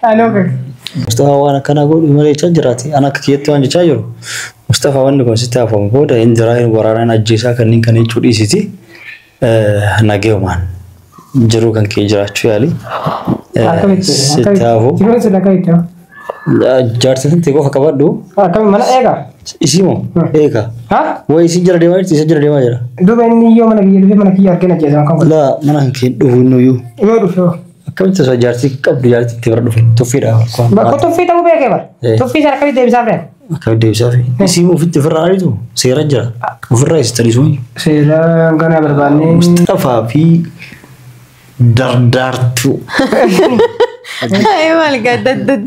Anoo kaka. Mustafaa waan akkanaa godhu malee jechaa jiraati. Ana akka kiyyatti waan jechaa jiru. Mustafaa wanni kun sitti hafamu booda hin jiraa hin waraanaan ajjeesaa kanneen kana jechuu dhiisiti. Nageemaan jiruu kan kee jiraachuu yaali. Akkamitti? Sitti hafu. Jiruun sun akkamitti? Jaartii tante qofa qabadhu. Akkami mana eegaa? Isii moo? Eega. Ha? Wayi isii jala deemaa jirti isa jala deemaa jira. Duuba inni yoo mana kiyya dhufee mana kiyya argina jeesan kan godhu. Laa mana kan kee dhufu innuyyuu. Yoo dhufe hoo? Akkamitti osoo jaartii qabdu jaartii itti bira dhufe tuffiidha. Bakka tuffii ta'uu beekee bara. Tuffii sana akkamitti deebisaaf re'an? Akkamitti deebisaaf? Isii ofitti ofirraa ariitu seera jira. Ofirraa isa talisuu. Seera gana barbaannee. Mustafaa fi dardaartuu. Ay maal gaa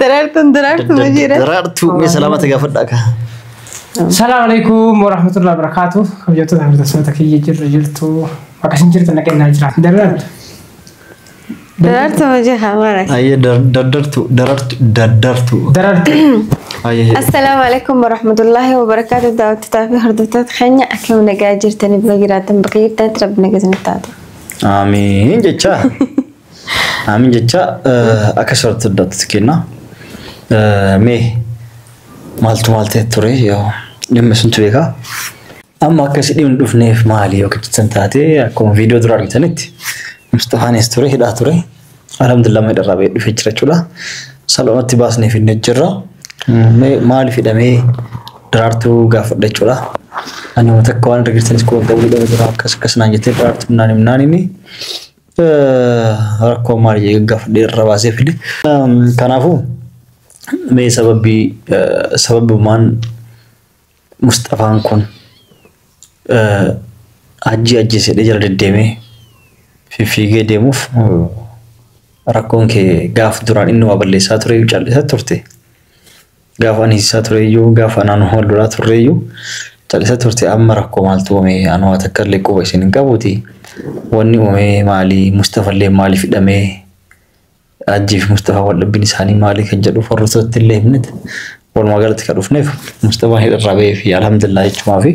daraartuun daraartuu ma jira. Daraartuu mee salaamata gaafadhaa ka. Salaam alaikum warahmatullahi wabarakatuh. Kabajattoota hordoftoota kiyya jirru jirtu. Akkasiin jirtu naqannaa jira. Daraartu. Daraartuu ma jira maal. Ayyee dardartuu darartuu dardartuu. Daraartu. Ayyee. Assalaamu alaikum warahmatullahi wabarakatuh. Daawwattoota fi hordoftoota keenya akkam nagaa jirtanii bakka jiraatan bakka jirtanitti rabbi nagaa isinitti haa ta'u. Amiin jecha. Amiin jecha akka soorata addaatti kenna. Mee maaltu maal ta'e ture yoo dhimma suntu beekaa. Amma akkasii dhimmi dhufneef maali yoo jettan taate akkuma viidiyoo dura argitanitti Mustafaanis ture hidhaa ture. Alhamdulillah mee dharraa ba'ee dhufee jira jechuudha. Salphumatti baasnee fidnee jirra. Mee maaliif hidhamee daraartuu gaafadha jechuudha. Ani uummata akka waan argitanis kun ta'uu hidhamee jira akkas akkas naan jettee daraartuu naan himnaan inni rakkoo maali jedhee gaafadhee irra baasee fide. Kanaafuu mee sababii sababummaan Mustafaan kun hajji ajjeesedhee jala deddeemee fiffiigee deemuuf rakkoon kee gaaf duraan inni waa balleessaa ture iyyuu callisaa turte. Gaafa ani hiisaa ture iyyuu gaafa anaan wal lolaa turre iyyuu callisaa turte amma rakkoo maaltu uume ani waa takka illee quba isin hin qabuuti. Wanni uume maali Mustafa illee maaliif hidhamee Hajjii fi Mustafaa wal dhabbiin isaanii maali kan jedhu hordoftootatti illee himnete. Walumaa galatti kan dhufneef Mustafaan hidharraa ba'ee fi alhamdulillah jechumaa fi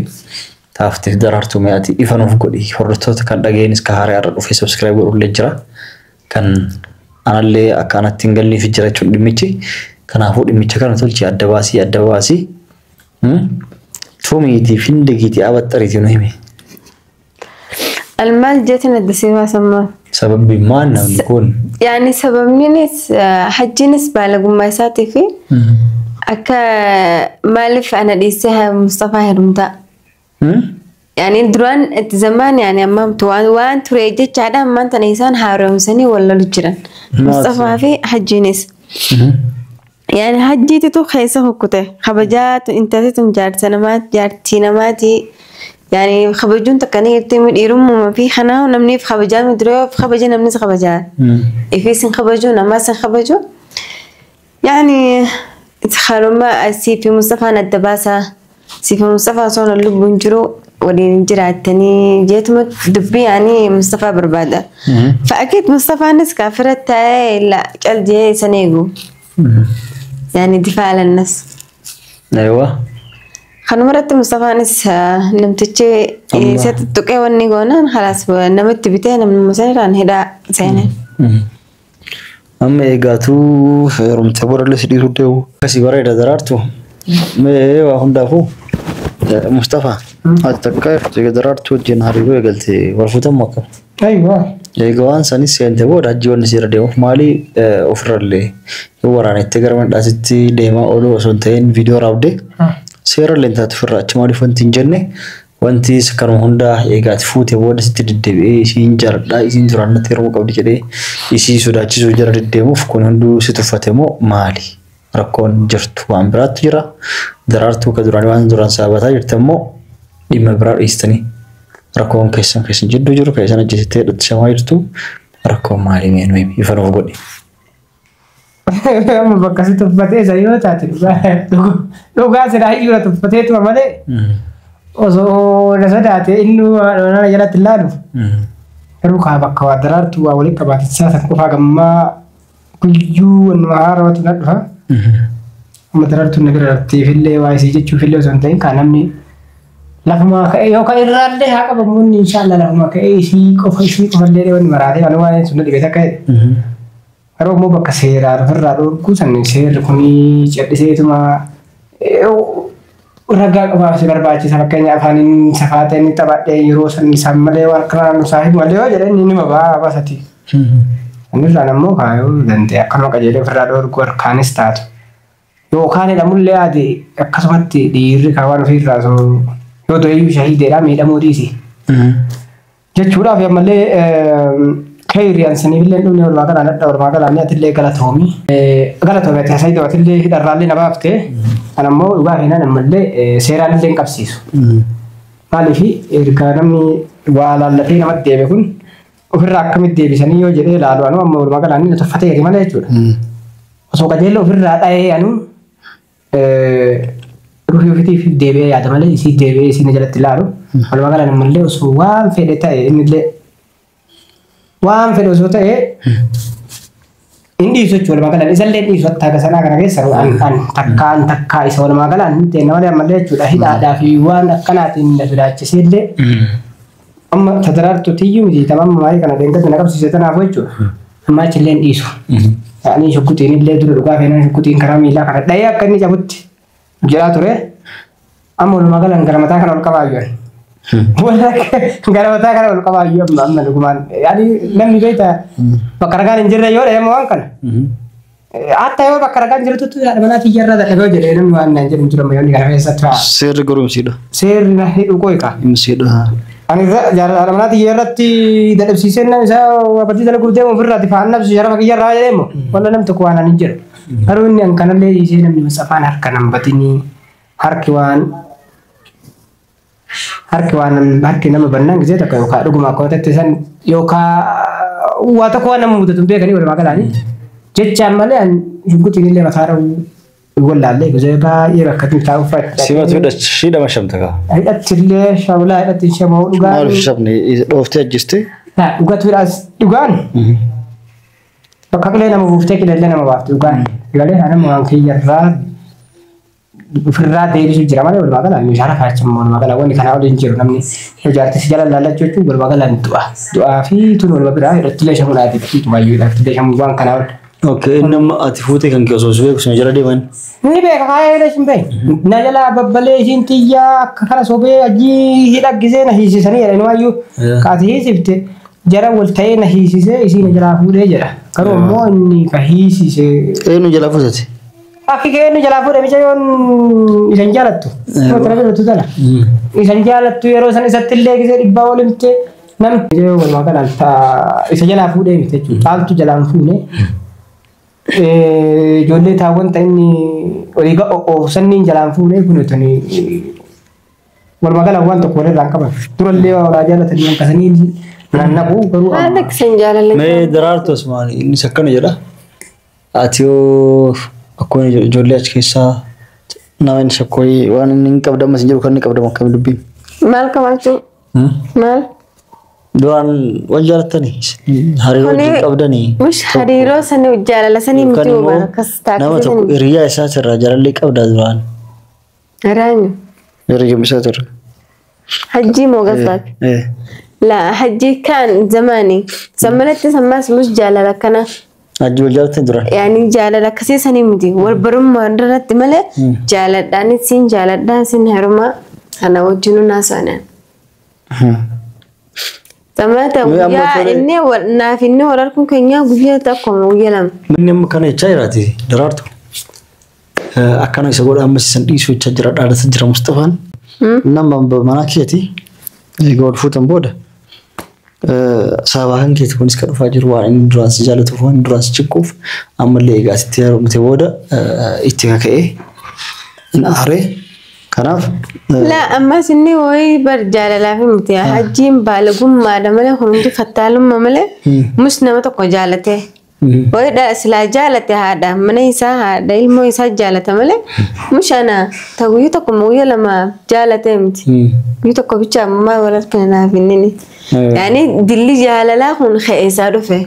taaftiif daraartuu mee ati ifa nuuf godhi hordoftoota kan dhageenis ka haaraa irra dhufee subscribe godhullee jira. Kan anallee akka anatti hin galleef jira jechuun dhimmichi. Kanaafuu dhimmicha kana tolchi adda baasii adda baasii. Tumiitii findigiitii abaxxariitii nu himi. Almaal jeetiin adda si baasammaa. Sababbi maal namni kun? Yaani sababninis hajjiinis baalagummaa isaatii fi akka maaliif ana dhiisee Mustafaa heerumtaa. Yaani duraan itti zamaan yaani ammaamtu waan waan ture jechaadha ammaan tana isaan haaromsanii wal lolu jiran. Mustafaa fi hajjiinis. Yaani hajjiititu keessa kukkute kabajaa intalli tun jaarsa namaa jaartii namaati. Yaani kabajuun takka ni jirti dhiirummaa fi kanaa namniif kabajaa mi dura of kabaja namnis kabajaa. Ifis hin kabaju namaas hin kabaju. Yaani haruma asii fi Mustafaan adda baasaa. Sii fi Mustafaa osoo na lubbuun jiru waliin jiraattanii jeetuma dubbii yaani Mustafaa barbaada. Fa'akiit Mustafaanis kaafira ta'ee la cal jee isan eegu. Yaani difaa alannas. Aywa. Kanuma irratti Mustafaanis namtichi isa tuttuqee wanni goonaan halaas namatti bitee namni sanirraan hidhaa seene. Amma eegaatuu heerumte boodallee si dhiisuu deemu. Akkasii bareeda daraartu. Mee waa hundaafuu Mustafaa ati takka eega daraartuu wajjin hariiroo eegalte wal fuutan moo akkam? Aywa. Eega waan sanis seente booda hajji wanni siirra deemuuf maali ofirrallee yoo waraanettee gara mandhaasitti deemaa ooluu osoo hin ta'in viidiyoo raabdee seerallee hin taatu ofirraa achi maaliif wanti hin jenne wanti kanuma hundaa eegaati fuute booda sitti deddeebi'ee isiin jaaladhaa isiin duraan natti heerumuu qabdi jedhee isii sodaachisuu jala deddeemuuf kun hunduu si tuffate moo maali? Rakkoon jirtu waan biraattu jira. Daraartuu ka duraanii waan duraan saabataa jirte immoo dhimma biraa dhiistanii rakkoon keessan keessan jidduu jiru kan isaan ajjeesittee hidhatti shamaa jirtu rakkoon maalii mee nu himi ifa nuuf godhi. Amma bakka si tuffatee isa yoo taate dhugaa silaa iyyuu na tuffatee tuma malee osoo na sodaate inni waan jalatti ilaalu garuu kaa bakka waa daraartuu waa walitti qabaatisaa san qofaa gammaa guyyuu wannuma haarawatu na dhufa. Amma daraartuun na bira rafteefillee waa isii jechuufillee osoo hin ta'in kaa namni Lafumaa ka'ee yookaan irraallee haa qabamuun inshaallah lafumaa ka'ee isii qofa isii qofallee wanni maraatee waan waan sun dhibee takka jedhe. Garuu immoo bakka seeraan ofirraa dhorkuu san seerri kuni calliseetuma ragaa qofaaf si barbaachisa fakkeenya afaaniin safaa ta'e inni taphadhee yeroo san isaan malee waan akkanaa nu saahibu malee yoo jedhe inni nima ba'a basati. Inni irraan ammoo kaayuu danda'e akkanuma qajeelee ofirraa dhorkuu harkaanis taatu. Yookaan hidhamullee ati akkasumatti dhiirri kaawwan ofiirraa osoo yoo du'eeyyuu shahiideedha miidhamuu dhiisi. Jechuudhaaf ammallee keeriyaan saniifillee hin dhumne walumaa galaan hadha walumaa galaan atillee galatoomi. Galatoomi ati hasayi atillee hidharraallee na baafte. Kan ammoo dhugaa keenan ammallee seeraan illee hin qabsiisu. Maaliif erga namni waa laallatee namatti deebi'e kun ofirraa akkamitti deebisanii yoo jedhee ilaalu anuu amma walumaa galaan inni tuffateeti malee jechuudha. Osoo qajeellee ofirraa dha'ee anuu ruhii ofiitiif deebi'ee yaada malee isii deebi'ee isiin jalatti ilaalu. Walumaa galaan ammallee osoo waan fedhe ta'e innillee waan fedhe osoo ta'e hin dhiisu jechuudha walumaa galaan isallee hin dhiisu hatta sanaa kana keessa an takkaan takkaa isa walumaa galaan hin ta'e malee ammallee jechuudha hidhaadhaa fi waan akkanaatiin na sodaachisee illee amma tadaraartu tiyyuu miti tamam maayii kana deengatti na qabsiise tanaaf jechuudha amma achillee hin dhiisu. Ani shukkutiin illee dura dhugaa feenaan shukkutiin karaa miilaa kana dhahee akka inni cabutti jedhaa ture amma walumaa galaan gara mataa kana ol qabaa jiran. Gara mataa kana ol qabaa jiru amma amma dhugumaan yaani namni beekta bakka ragaan hin jirre yoo dhahee waan kana. Hatta yoo bakka ragaan jirtutti haadha manaa tiyyarraa dadhabee jedhee namni waan naan jedhu hin jiru amma yoonni kana keessatti fa'a. Seerri goromsiidha. Seerri na hidhu qoyka. Himsiidha. Ani haadha manaa tiyyarratti dadhabsiisee nama isaa abbatti dalaguuf deemu ofirraa tifaan nabsu sharafa kiyyarraa jedheemo walla nam tokko waan ani hin jedhu. Garuu inni an kanallee dhiisee namni masafaan harka nan batinii harki waan harki nama bannaan gisee tokko yookaan dhuguma akka ta'e san yookaan waa tokko waan nama mudatu hin beekanii walumaa galaanii jechaan malee an shungutiin illee mataa dha'uu wallaallee gisee baay'ee bakka itti taa'u uffata. Simatu hidhama shamta kaa. Hidhatti illee shawulaa hidhatti shamoo dhugaan. Maaliif shamne dhooftee ajjiste? Dhugatu dhugaan. Bakka qilee nama buuftee qileellee nama baafte dhugaan. Galee anama waan kiyyarraa ofirraa deebisuu jira malee walumaa galaan meeshaa kaachama walumaa galaan wanni kanaa oliin jiru namni ijaartis jala laallachuu jechuun walumaa galaan du'a. Du'aa fi tun walumaa biraa hidhattilee shamuu dhaati tumayyuu hidhattilee shamuu waan kanaa ol. Okay, inni amma ati fuutee kan kee osoo si beeku sima jala deeman. Ni beeka kaayee hin beeku. Na jala babbalee ishiin xiyyaa akka kana sobee ajii hidha gisee na hiisisanii jedha inumaayyuu kaati hiisifte jara wal ta'ee na hiisisee isiin jalaa fuudhee jedha. Garuu immoo inni ka hiisise. Eenyu jalaa fuutate? Akki keenyu jalaa fuudhe mucayyoon isan jaalattu. Tana biratu tana. Isan jaalattu yeroo san isatti illee gisee dhibbaa ol himte namni walumaa galaan isa jalaa fuudhee miti jechuudha. Caaltu jalaan fuune. Ijoollee taawwan ta'e inni olii oofsanniin jalaan fuudhee kun tuni walumaa galaan waan tokko walirraa hin qaban. Durallee walaa jaalatanii hanqasanii nannaquu garuu. Haala akkasiin jaalala. Mee daraartu Osmaan innis akkana jedha. Ati yoo akkuma ijoollee achi keessaa nama inni shakkooyi waan inni hin qabdamas hin jiru kan inni qabdamu akkami dubbiin. Maal qabaachuu? Maal? Duraan wal jaalattanii hariiroo wajjin qabdanii. Mush hariiroo sanii jaalala sanii miti Yookaan immoo akkas nama tokko taasisanii. hiriyaa isaatirraa jaalallee qabdaa duraan. Raanyu. Hiriyaa isaatirraa. Hajjii moo gazaak? La hajjii kaan zamaanii. Sammalatti sammaas mush jaalala kana. Hajjii wal jaalattanii duraan. Yaani jaalala akkasii sanii miti. Wal barummaa irratti malee jaaladhaan siin jaaladhaan siin heerumaa kana wajjin naasa'an. Sammalata Mee amma guyyaa tole- inni naaf inni wal arguun keenya guyyaa tokko guyyaa lama. Inni amma kana jechaa jiraati daraartu. Akkana isa godha ammas isan dhiisuu jechaa jira dhaadata jira Mustafaan. Nama mana keeti egaa wal fuutan booda sababa kan keeti kunis kan dhufaa jiru waan inni duraan si jaallatuuf waan inni duraan si cinquuf ammallee egaa sitti heerumte booda itti kaka'ee hin aaree kanaaf La ammas inni wayii bar jaalalaa fi miti. Hajjiin baalagummaadha malee hundi fattaalummaa malee mus nama tokko jaalate. Wayii silaa jaalate haadha mana isaa haadha ilmoo isaa jaalata malee mush ana ta guyyaa tokko guyyaa lama jaalate miti. Guyyaa tokko bicha ammaa wal argina naaf inni. Yaani dilli jaalalaa kun ka'ee isaa dhufe.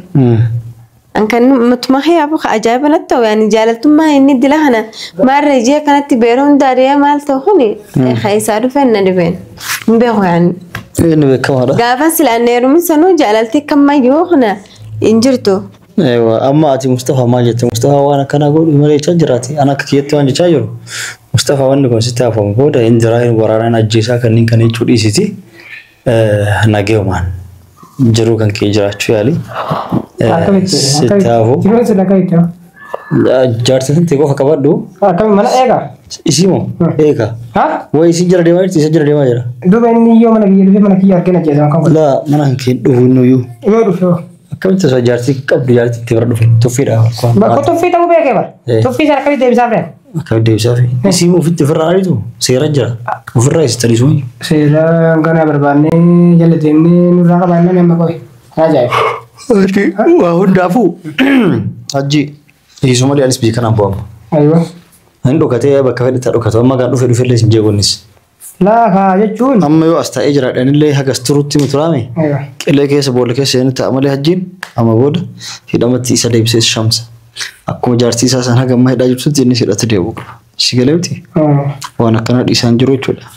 An kan matuma xiyaabu ajaa'iba natti ta'u yaani jaalaltummaa inni dila kana maarra ijee kanatti beeroo hunda ari'ee maal ta'u kuni isaa dhufeen na dhibeen hin beeku yaani. Inni beekamaadha. Gaafa silaan heerumin sanuu jaalaltii kammayyuu kana hin jirtu. Eewa amma ati Mustafaa maal jette? Mustafaa waan akkanaa godhu malee jechaa jiraati. Ani akka kiyyatti waan jechaa jiru. Mustafaa wanni kun sitti hafamu booda hin jiraa hin waraanaan ajjeesaa kanneen kana jechuu dhiisiti. Nageemaan jiruu kan kee jiraachuu yaali. Akkamitti? Sitti hafu. Jiruun sun akkamitti? Jaartii tante qofa qabadhu. Akkami mana eegaa? Isii moo? Eega. Ha? Wayi isin jala deemaa jirti isa jala deemaa jira. Duuba inni yoo mana kiyya dhufee mana kiyya argina jeesama kan godhu. Laa mana kan kee dhufu inni iyyuu. Yoo dhufe hoo? Akkamitti osoo jaartii qabdu jaartii itti bira dhufe tuffiidha. Bakka tuffii ta'uu beekee bara. Tuffii sana akkamitti deebisaaf re'an? Akkamitti deebisaaf? Isii ofitti ofirraa ariitu seera jira. Ofirraa isitanii sun. Seera ganaa barbaannee jala deemnee nurraa qabaannaan amma qoye. Ajaa'iba. Waa hundaafuu hajji hiisuma malee anis biyya kanaan bu'ama. Aywa. Inni dhokatee bakka fedhe dhokatu amma kan dhufe dhufellee hin jeeqonnis. Laafa jechuun. Amma yoo as taa'ee jiraadhanillee hagas turutti muturaame. Aywa. Qilee keessa boolla keessa inni ta'a malee hajjiin amma booda hidhamatti isa deebisee shamsa. Akkuma jaartii isaa san haga amma hidhaa jirtutti innis hidhatti deebi'u qaba. Si galee miti? Waan akkanaa dhiisaan jiru jechuudha.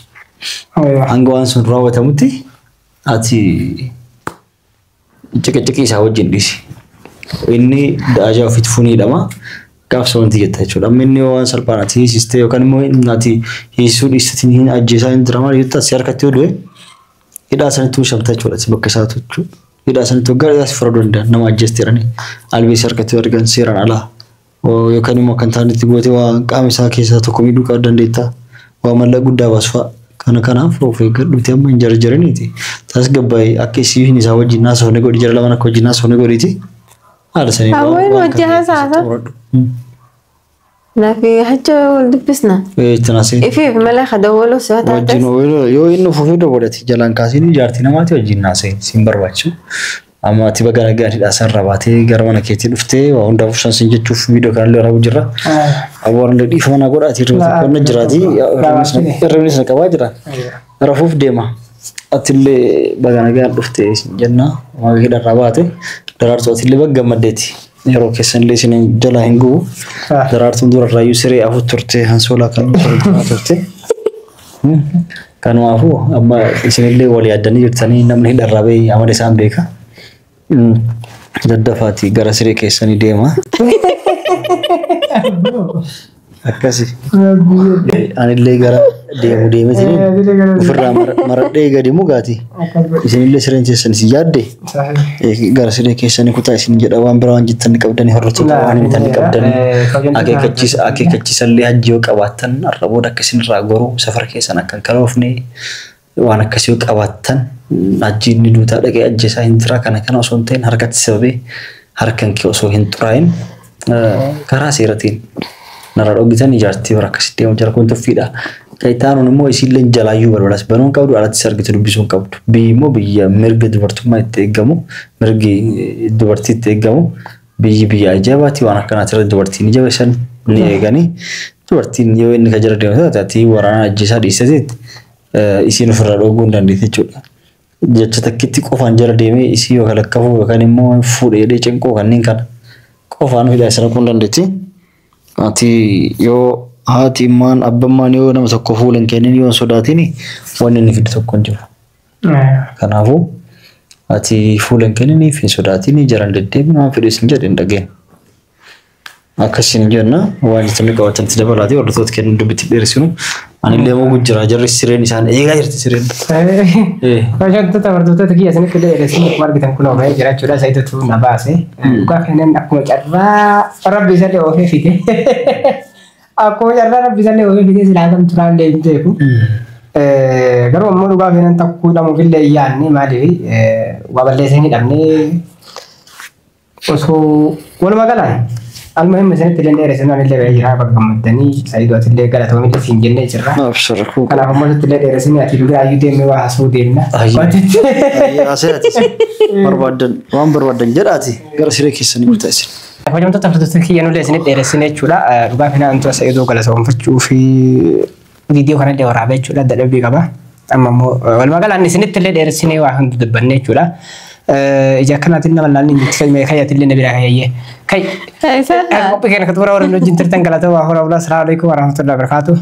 Aywa. Hanga waan sun raawwatamutti ati ciqiciqii isaa wajjin dhiisi. Inni da'ajaa ofiitti fuunii hidhama. Gaafsa wanti jetta jechuudha. Amma inni waan salphaan ati hiisistee yookaan immoo ati hiisisuu dhiisteetiin hin ajjeesaa hin diramaa jettu si harkatti yoo du'e hidhaa sanitti shamta jechuudha. Ati bakka isaatu jechuudha. Hidhaa sanitti waggaa hidhaa si furuu danda'an nama ajjeeste jedhanii albeessi harkatti yoo argan seeraan alaa yookaan immoo kan ta'anitti gootee waan qaama isaa keessaa tokko miidhuu qabu dandeetta. Waa mallaqa guddaa baasu fa'a. Kana kanaaf of eeggadhuuti amma hin jarjariniiti. Tasgabbaa'ee akka isiin isaa wajjin haasofne godhi jara lamaan akka wajjin haasofne godhiiti. Haala sanii Hawwiin hojii haasa'aa. Naafi hacha wal dubbisna. Itti naasee. Ifiif malee kadawwaluu si Wajjin taates. yoo inni fufee dabalati jalaan kaasiin jaartii namaati wajjin naasee siin barbaachisu. Amma ati baga nagaan hidhaa sarara baatee gara mana keetii dhuftee waa hundaaf shan jechuuf viidiyoo kanallee waraabuu jirra. Awwaarallee dhiifama naa godhaati hirribni tokko na jiraati hirribni sana qabaa jira. Rafuuf deema. Atillee baga nagaan dhuftee jenna waaqa hidharraa baate daraartuu atillee baga gammaddeeti. Yeroo keessanillee isin jalaa hin gubu. Daraartuun durarraayyuu siree afur turte hansoolaa kan turte. Kanaafuu amma isinillee wal yaaddanii jirtanii namni hidharraa bahee amala isaan beeka. Daddafaati gara siree keessanii deema. Akkasi. Anillee gara deemu deemetiin ofirraa maradhee gadi mugaati. Isinillee sireen keessan isin yaadde gara siree keessanii kutaa isin jedha waan biraa waan jettan qabdanii hordoftoota waan himtan qabdanii akeekkachiisallee hajji yoo qabaattan har'a booda akka isinirraa goruu safara keessan akka hin kaloofne waan akkasii yoo qabaattan hajji inni duutaa dhaqee ajjeesaa hin jira kana kana osoo hin ta'in harkatti sababee harkan kee osoo hin xuraa'in karaa seeratiin narraa dhoogitan ijaartii bara akkasii deemu jira kun tuffiidha. Kayitaanuun immoo isiillee jalaayyuu balbalas banuu hin qabdu alattis argitu dubbisuu hin qabdu. Biyyi immoo biyya mirga dubartummaa itti eegamu mirgi dubartii itti eegamu biyyi biyya ajaa'ibaati waan akkanaati irratti dubartiin ni jabeessan ni eeganii dubartiin yoo inni kan jala deemu taate ati waraana ajjeesaa dhiisteetti isiin ofirraa dhooguu hin dandeetti jechuudha. Jecha takkitti qofaan jala deemee isii yookaan lakkafuu yookaan immoo fuudhee jedhee cinquu kanneen kana qofaan hidhaa isa naquu hin dandeetti. Ati yoo haati immaan abbammaan yoo nama tokko fuula hin kennin yoo hin sodaatin wanni inni fidu tokko hin jiru. Kanaafuu ati fuula hin kenniniif hin sodaatin jaran deddeebiin waan fedhe isin jedhe hin dhageen. Akkasiin jenna waan jettanii qabatanitti dabalaatee hordoftoota kennu dubbitti dheeressinu. Anillee immoo gujjira jarri sireen isaan eegaa jirti sireen. Hojjettoota hordoftoota kiyya isinitti illee dheeressinu akkuma argitan kun oofee jira jechuudha. Saayitutu na baase. Dhugaa kennan akkuma carraa rabbi isallee oofee fide. Akkuma carraa rabbi isallee oofee fide silaa kam turaallee hin beeku. Garuu ammoo dhugaa kennan takkuu hidhamuuf illee hin yaadne maaliif waa balleessee hin hidhamne osoo walumaa galaan المهم isinitti illee dheeressinu anillee ba'ee jira bakka gammaddanii saayiduu atillee galatoomillee siin jennee jirra. Abshir kuu. Kanaaf ammoo sitti illee dheeressinu ati biraayyuu deemnee waa haasa'uu deemna. Haasa'e ati barbaadan waan barbaadan jedhaati gara siree keessanii guutaa isin. Hojjettoota hordoftoota kiyya nullee isinitti dheeressine jechuudha. Dhugaa finaa antu saayiduu galatoomfachuu fi viidiyoo kanallee waraabee jechuudha dadhabbii qaba. Amma ammoo walumaa galaan isinitti illee dheeressinee waa hundi dubbanne jechuudha. Ija akkanaatiin nama laalni hin jirti kayyatillee na biraa kayayyee. Kay. Isa. Qophii keenya kan xumura warreen wajjin turtan galata waa horaa bulaa. Assalamu alaikum warahmatullahi wabarakatuh.